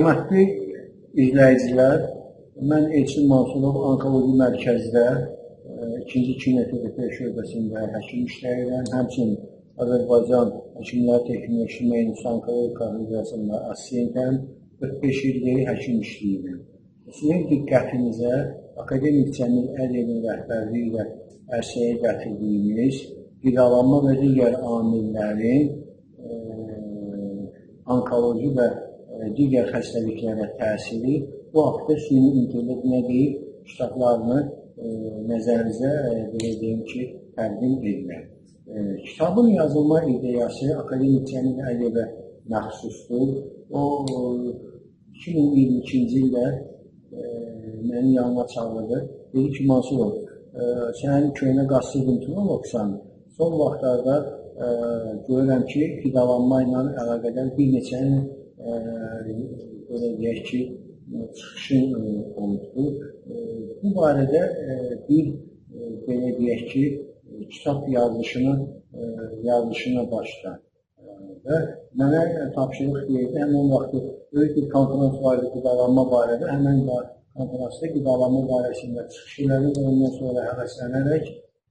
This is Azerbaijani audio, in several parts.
Hörmətli izləyicilər, mən Elçin Mansurov, Onkoloji Mərkəzdə 2-ci kimyoterapiya şöbəsində həkim işləyirəm. Həmçinin Azərbaycan Həkimlər Texnikləşmə İnstitutu Onkoloji Kafedrasında assistentəm, 45 ildir həkim işləyirəm. Sizin diqqətinizə Akademik Cəmil Əliyevin rəhbərliyi ilə ərsəyə gətirdiyimiz qidalanma və digər amillərin onkoloji və digər xəstəliklərə təsiri, bu haqda süni intellekt nə deyir kitablarını nəzərinizə belə deyim ki, təqdim edirəm. Kitabın yazılma ideyası Akademik Cəmil Əliyevə məxsusdur. O, 2022-ci ildə məni yanıma çağırdı. Dedi ki, Mansurov, sənin köhnə qastro-enteroloqsan. Son vaxtlarda görürəm ki, qidalanma ilə əlaqədar bir neçə belə deyək ki, çıxışın olubdur. Bu barədə bir belə deyək ki, kitab yazılışına başla. Və mənə tapşırıq verdi. Həmin vaxtı böyük bir konferans var idi qidalanma barədə. Həmin konferansda qidalanma barəsində çıxış elədim və ondan sonra həvəslənərək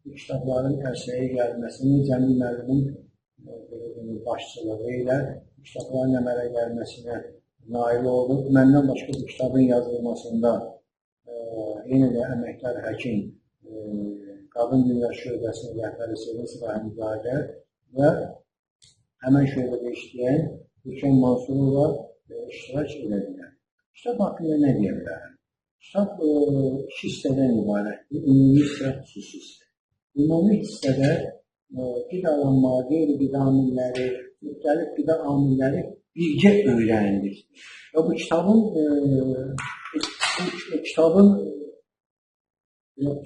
bu kitabların ərsəyə gəlməsini Cəmil müəllimin başçılığı ilə kitabların əmələ gəlməsinə nail oldum. Məndən başqa bu kitabın yazılmasında yenə də əməkdar həkim, Qadın Dünya Şöbəsinin rəhbəri Sevinç Rahimzadə və həmən şöbədə işləyən Türkan Mansurova iştirak elədilər. Kitab haqqında nə deyə bilərəm? Kitab iki hissədən ibarətdir. Ümumi hissə, xüsusi hissə. Ümumi hissədə qidalanma, qeyri-qida amilləri, müxtəlif qida amilləri birgə öyrənilir. Və bu kitabın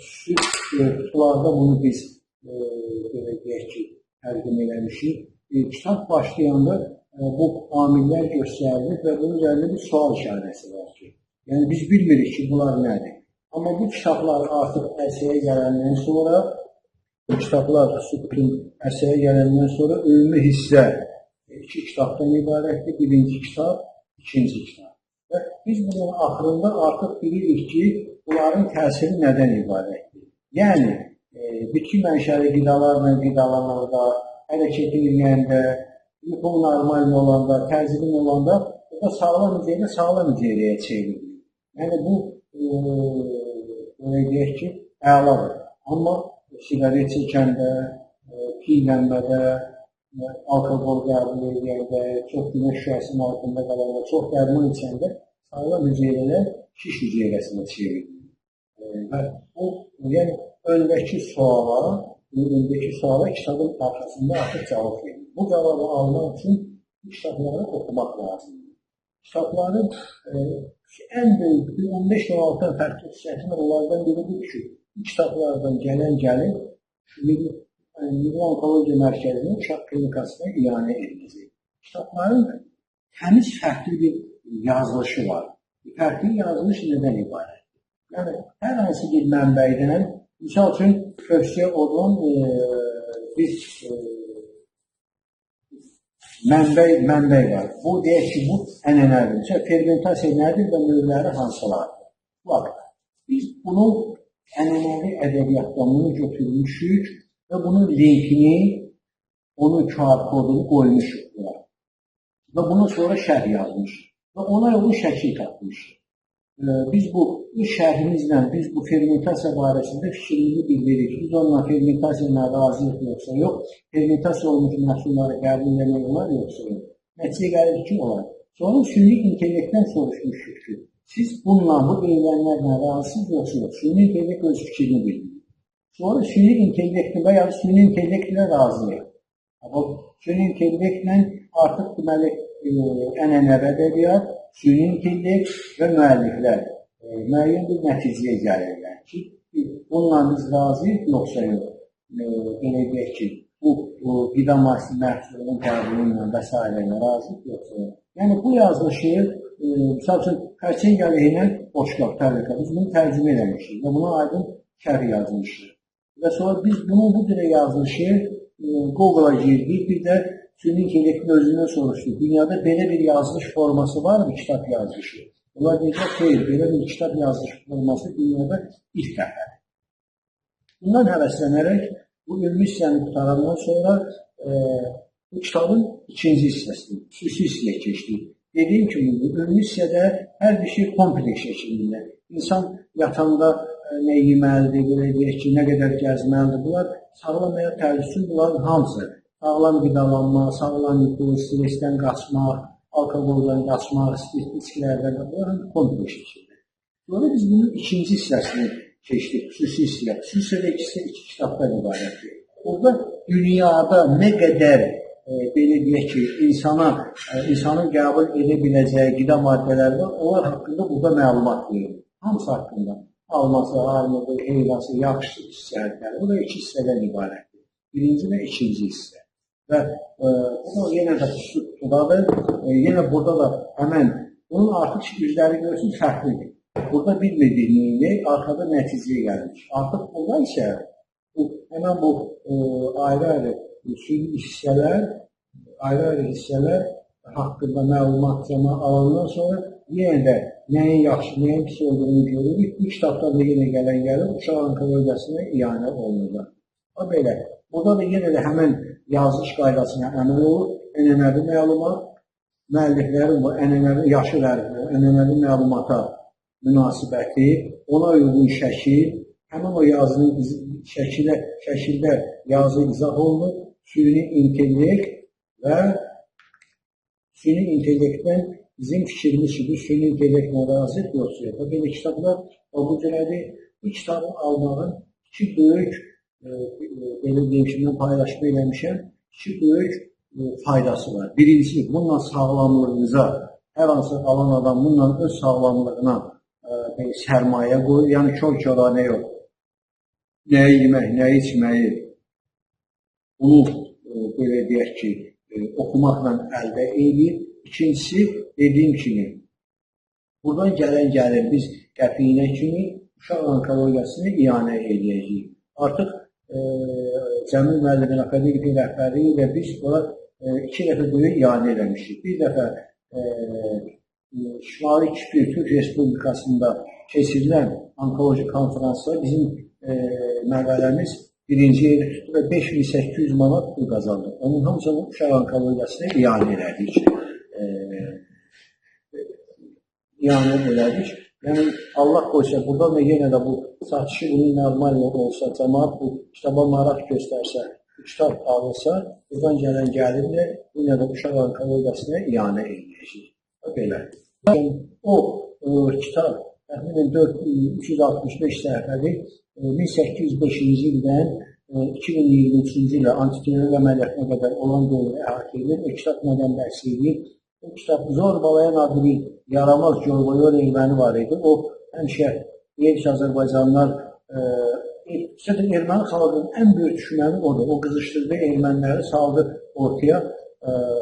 xüsusi qutularda bunu biz belə deyək ki, təqdim eləmişik. Kitab başlayanda bu amillər göstərilir və bunun üzərində bir sual işarəsi var ki, yəni biz bilmirik ki, bunlar nədir. Amma bu kitablar artıq ərsəyə gələndən sonra, bu kitablar ərsəyə gələndən sonra ümumi hissə iki kitabdan ibarətdir. Birinci kitab, ikinci kitab. Və biz bunun axırında artıq bilirik ki, bunların təsiri nədən ibarətdir. Yəni, bitki mənşəli qidalarla qidalananda, hərəkət edəndə, yuxun normal olanda, təzyiqin olanda, bu da sağlam hüceyrə sağlam hüceyrəyə çevrilir. Yəni, bu, belə deyək ki, əladır. Amma siqaret çəkəndə, piylənmədə, alkoqol qəbul edəndə, çox günəş şüasının altında qalanda, çox dərman içəndə sağlam hüceyrələr şiş hüceyrəsinə çevrilir. Və bu, yəni, öndəki suala kitabın arxasında artıq cavab verir. Bu cavabı almaq üçün bu kitabları oxumaq lazımdır. Kitabların ən böyük bir 15-16 fərqli xüsusiyyəti var, onlardan biri budur ki, bu kitablardan gələn gəlir, Milli Onkologiya Mərkəzinin uşaq klinikasına iyanə ediləcək. Kitabların təmiz fərqli bir yazılışı var. Fərqli yazılış nədən ibarətdir? Yəni, hər hansı bir mənbədən, misal üçün, tövsiyə olunan bir mənbəy var. Bu, deyək ki, bu ənənədir. Məsələn, fermentasiya nədir və növləri hansılardır? Bax, biz bunu ənənəvi ədəbiyyatdan bunu götürmüşük və bunun linkini, onun QR kodunu qoymuşuq bura. Və bunun sonra şərh yazmışıq və ona uyğun şəkil qatmışıq. Biz bu şərhimizlə, biz bu fermentasiya barəsində fikrimizi bildiririk. Biz onunla fermentasiya ilə razıyıq yoxsa yox, fermentasiya olmuş məhsulları qəbul eləmək olar yoxsa yox. Nəticə gəlir ki, olar. Sonra süni intellektdən soruşmuşuq ki, siz bununla, bu deyilənlərlə razısınız yoxsa yox. Süni intellekt öz fikrini bildirir. Sonra süni intellektlə və ya süni intellektlə razıyıq. Amma süni intellektlə artıq deməli, ənənəvi ədəbiyyat, süni intellekt və müəlliflər müəyyən bir nəticəyə gəlirlər ki, bununla biz razıyıq yoxsa yox. Belə deyək ki, bu qida məhsulunun qəbulu ilə və s. ilə razıyıq yoxsa yox. Yəni, bu yazılışı, misal üçün, xərçəng əleyhinə boşqab, tərliqə, biz bunu tərcümə eləmişik və buna aydın şərh yazmışıq. Və sonra biz bunu bu cürə yazılışı Google-a girdik, bir də Süni intellektin özündən soruşdu. Dünyada belə bir yazılış forması varmı, kitab yazılışı? Onlar deyəcək, xeyr, belə bir kitab yazılış forması dünyada ilk dəfədir. Bundan həvəslənərək bu ümumi hissəni qurtarandan sonra bu kitabın ikinci hissəsini, xüsusi hissəyə keçdik. Dediyim kimi, bu ümumi hissədə hər bir şey kompleks şəklində. İnsan yatanda nə yeməlidir, belə deyək ki, nə qədər gəzməlidir. Bunlar sağlam həyat tərzi üçün bunların hamısı. Sağlam qidalanma, sağlam yuxu, stresdən qaçmaq, alkoqoldan qaçmaq, spirtli içkilərdən qaçmaq, bunların kompleks şəkildə. Sonra biz bunun ikinci hissəsini keçdik, xüsusi hissəyə. Xüsusi hissədə ikisi iki kitabdan ibarətdir. Orada dünyada nə qədər belə deyək ki, insanın qəbul edə biləcəyi qida maddələri var, onlar haqqında burada məlumat verilir. Hamısı haqqında. Alması, armudu, heyvası, yaxşı hissələri. Bu da iki hissədən ibarətdir. Birinci və ikinci hissə. Və bu da yenə də xüsusi qutudadır. Yenə burada da həmən, bunun artıq üzləri görürsün, fərqlidir. Burada bilmirdik neyini, arxada nəticəyə gəlmiş. Artıq burada isə həmən bu ayrı-ayrı süni hissələr, ayrı-ayrı hissələr haqqında məlumat cəma alandan sonra yenə də nəyin yaxşı, nəyin pis olduğunu görürük. Bu kitabdan da yenə gələn gəlir, uşaq onkologiyasına iyanə olunacaq. O belə. Burada da yenə də həmən yazılış qaydasına əməl olur. Ənənəvi məlumat, müəlliflərin bu ənənəvi, yaşıl hərflər, ənənəvi məlumata münasibəti, ona uyğun şəkil, həmən o yazının şəkildə yazı izah olunur. Süni intellekt və süni intellektdən bizim fikrimiz ki, bu süni intellektlə razı yoxsa yox. Belə kitablar o bu cürədir. Bu kitabı almağın iki böyük, belə deyim ki, mən paylaşma eləmişəm, iki böyük faydası var. Birincisi, bununla sağlamlığınıza, hər hansı alan adam bununla öz sağlamlığına sərmayə qoyur, yəni kör-köranə yox. Nəyi yemək, nəyi içməyi, bunu belə deyək ki, oxumaqla əldə edir. İkincisi, dediyim kimi, buradan gələn gəlir, biz qəpiyinə kimi uşaq onkologiyasını iyanə edəcəyik. Artıq Cəmil müəllimin akademik rəhbərliyi ilə biz bura iki dəfə böyük iyanə eləmişik. Bir dəfə Şimali Kipr Türk Respublikasında keçirilən onkoloji konferansda bizim məqaləmiz birinci yeri tutdu və 5800 manat pul qazandı. Onun hamısını uşaq onkologiyasına iyanə elədik. İyanə elədik. Yəni, Allah qoysa, buradan da yenə də bu satışı bunun normal olsa, cəmaat bu kitaba maraq göstərsə, bu kitab alınsa, buradan gələn gəlirlə yenə də uşaq onkologiyasına iyanə eləyəcək. Belə. O kitab təxminən 365 səhifədir. 1805-ci ildən 2023-cü ilə antiterror əməliyyatına qədər olan dövrü əhatə edir. O kitab nədən bəhs edir? O kitab Zorbalayan adlı bir yaramaz corboyor erməni var idi. O həmişə deyir ki, Azərbaycanlılar, erməni xalqının ən böyük düşməni odur. O qızışdırdı erməniləri, saldı ortaya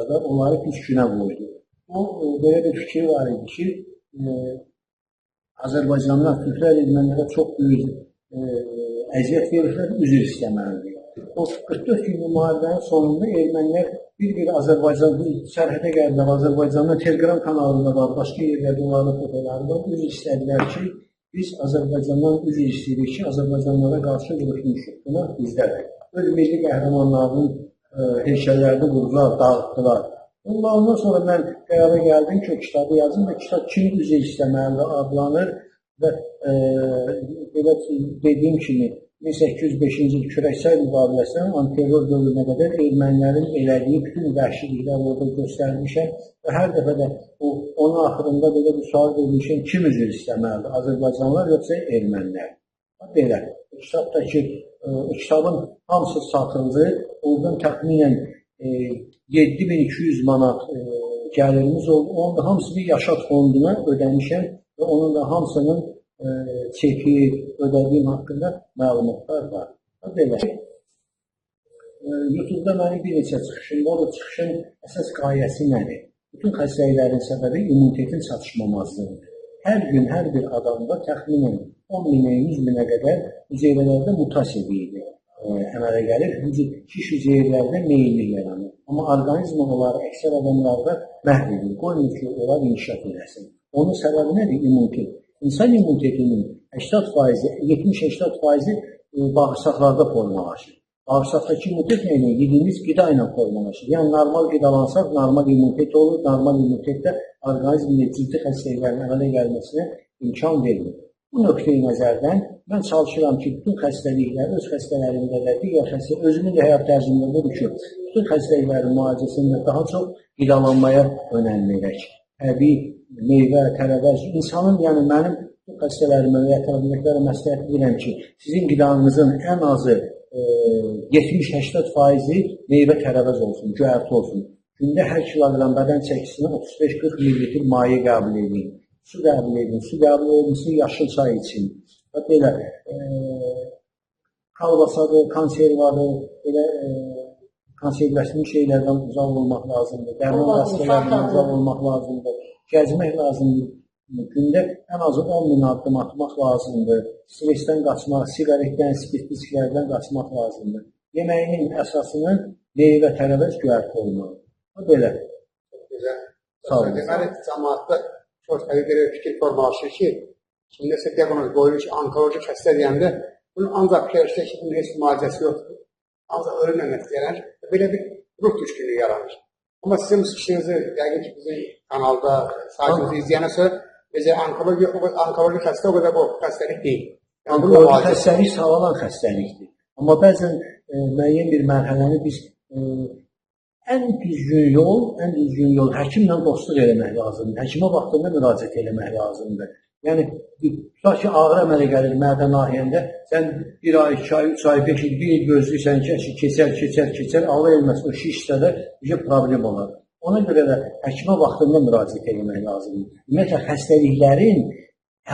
və onları pis günə qoydu. O belə bir fikir var idi ki, Azərbaycanlılar, türklər ermənilərə çox böyük əziyyət verirlər, üzr istəməlidir. O 44 günlük müharibənin sonunda ermənilər bir-bir Azərbaycan sərhədə gəldilər, Azərbaycandan Telegram kanalında var, başqa yerlərdə onların fotoları var, üzr istədilər ki, biz Azərbaycandan üzr istəyirik ki, Azərbaycanlara qarşı vuruşmuşuq. Buna bizdədir. Öz milli qəhrəmanlarının heykəllərini vurdular, dağıtdılar. Ondan sonra mən qərara gəldim ki, o kitabı yazım və kitab kim üzr istəməlidir adlanır və belə dediyim kimi 1805-ci il Kürəkçay müqaviləsindən antiterror dövrünə qədər ermənilərin elədiyi bütün vəhşiliklər orada göstərmişəm və hər dəfə də onun axırında belə bir sual vermişəm, kim üzr istəməlidir, Azərbaycanlılar yoxsa ermənilər? Belə, kitabdakı, kitabın hamısı satıldı, oradan təxminən 7200 manat gəlirimiz oldu, onun da hamısını Yaşad fonduna ödəmişəm və onun da hamısının çeki, ödədiyim haqqında məlumatlar var. Belə. YouTube-da mənim bir neçə çıxışım var. O çıxışın əsas qayəsi nədir? Bütün xəstəliklərin səbəbi immunitetin çatışmamazlığıdır. Hər gün, hər bir adamda təxminən 10 minə, 100 minə qədər hüceyrələrdə mutasiya deyilir. əmələ gəlir. Şiş hüceyrələrdə meyillik yaranır. Amma orqanizm onları əksər adamlarda məhv edir. Qoymur ki, onlar inkişaf eləsin. Onun səbəbi nədir? İmmunitet. İnsan immunitetinin 80%, 70-80% bağırsaqlarda formalaşır. Bağırsaqdakı immunitet nə ilə? Yediyimiz qida ilə formalaşır. Yəni, normal qidalansaq, normal immunitet olur. Normal immunitet də orqanizmdə ciddi xəstəliklərin əmələ gəlməsinə imkan vermir. Bu nöqteyi nəzərdən mən çalışıram ki, bütün xəstəliklər, öz xəstələrimdə də, digər xəstə, özümün də həyat tərzimdə budur ki, bütün xəstəliklərin müalicəsində daha çox qidalanmaya önəm verək. Təbii meyvə, tərəvəz, insanın, yəni mənim bu xəstələrimə və ətrafındakilərə məsləhət bilirəm ki, sizin qidanızın ən azı 70-80% meyvə tərəvəz olsun, göyərti olsun. Gündə hər kiloqram bədən çəkisinə 35-40 millilitr maye qəbul edin. Su qəbul edin, su qəbul edin, yaşıl çay için. Və belə kalbasadır, konservadır, belə konservləşmiş şeylərdən uzaq olmaq lazımdır. Dərman vasitələrindən uzaq olmaq lazımdır. Gəzmək lazımdır. Gündə ən azı 10 min addım atmaq lazımdır. Stresdən qaçmaq, siqaretdən, spirtli içkilərdən qaçmaq lazımdır. Yeməyinin əsasının meyvə, tərəvəz, göyərti olmalıdır. O belə. Çox gözəl. Sağ olun. Deməli, cəmaatda çox təbii bir fikir formalaşır ki, kimdəsə diaqnoz qoyulur ki, onkoloji xəstə deyəndə bunun ancaq fikirləşir ki, bunun heç müalicəsi yoxdur. Ancaq ölümlə nəticələnir. Belə bir ruh düşkünlüyü yaranır. Amma sizin çıxışınızı yəqin ki, bizim kanalda saytımızı izləyənə sonra necə onkoloji xəstə o qədər qorxu xəstəlik deyil. Yəni, onkoloji xəstəlik sağalan xəstəlikdir. Amma bəzən müəyyən bir mərhələni biz ən düzgün yol həkimlə dostluq eləmək lazımdır. Həkimə vaxtında müraciət eləmək lazımdır. Yəni, tutaq ki, ağrı əmələ gəlir mədə nahiyəndə, sən 1 ay, 2 ay, 3 ay, 5 il, 1 il gözləyirsən ki, keçər, keçər, keçər, Allah elməsin, o şişsə də bir problem olar. Ona görə də həkimə vaxtında müraciət eləmək lazımdır. Ümumiyyətlə, xəstəliklərin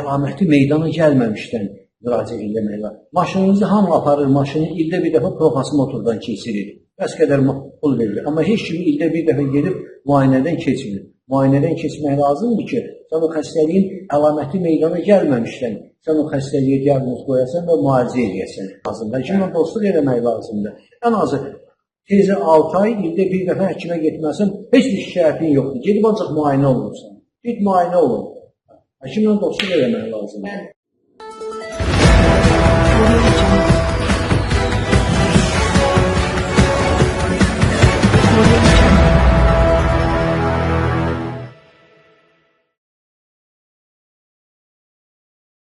əlaməti meydana gəlməmişdən müraciət eləmək lazımdır. Maşınınızı hamı aparır, maşını ildə bir dəfə profasmotordan keçirir. Bəs qədər pul verilir. Amma heç kim ildə bir dəfə gedib müayinədən keçmir. Müayinədən keçmək lazımdır ki, sən o xəstəliyin əlaməti meydana gəlməmişdən sən o xəstəliyə diaqnoz qoyasan və müalicə eləyəsən. Lazımdır. Həkimlə dostluq eləmək lazımdır. Ən azı tezə 6 ay ildə bir dəfə həkimə getməsin, heç bir şikayətin yoxdur. Gedib ancaq müayinə olursan. Ged müayinə olun. Həkimlə dostluq eləmək lazımdır.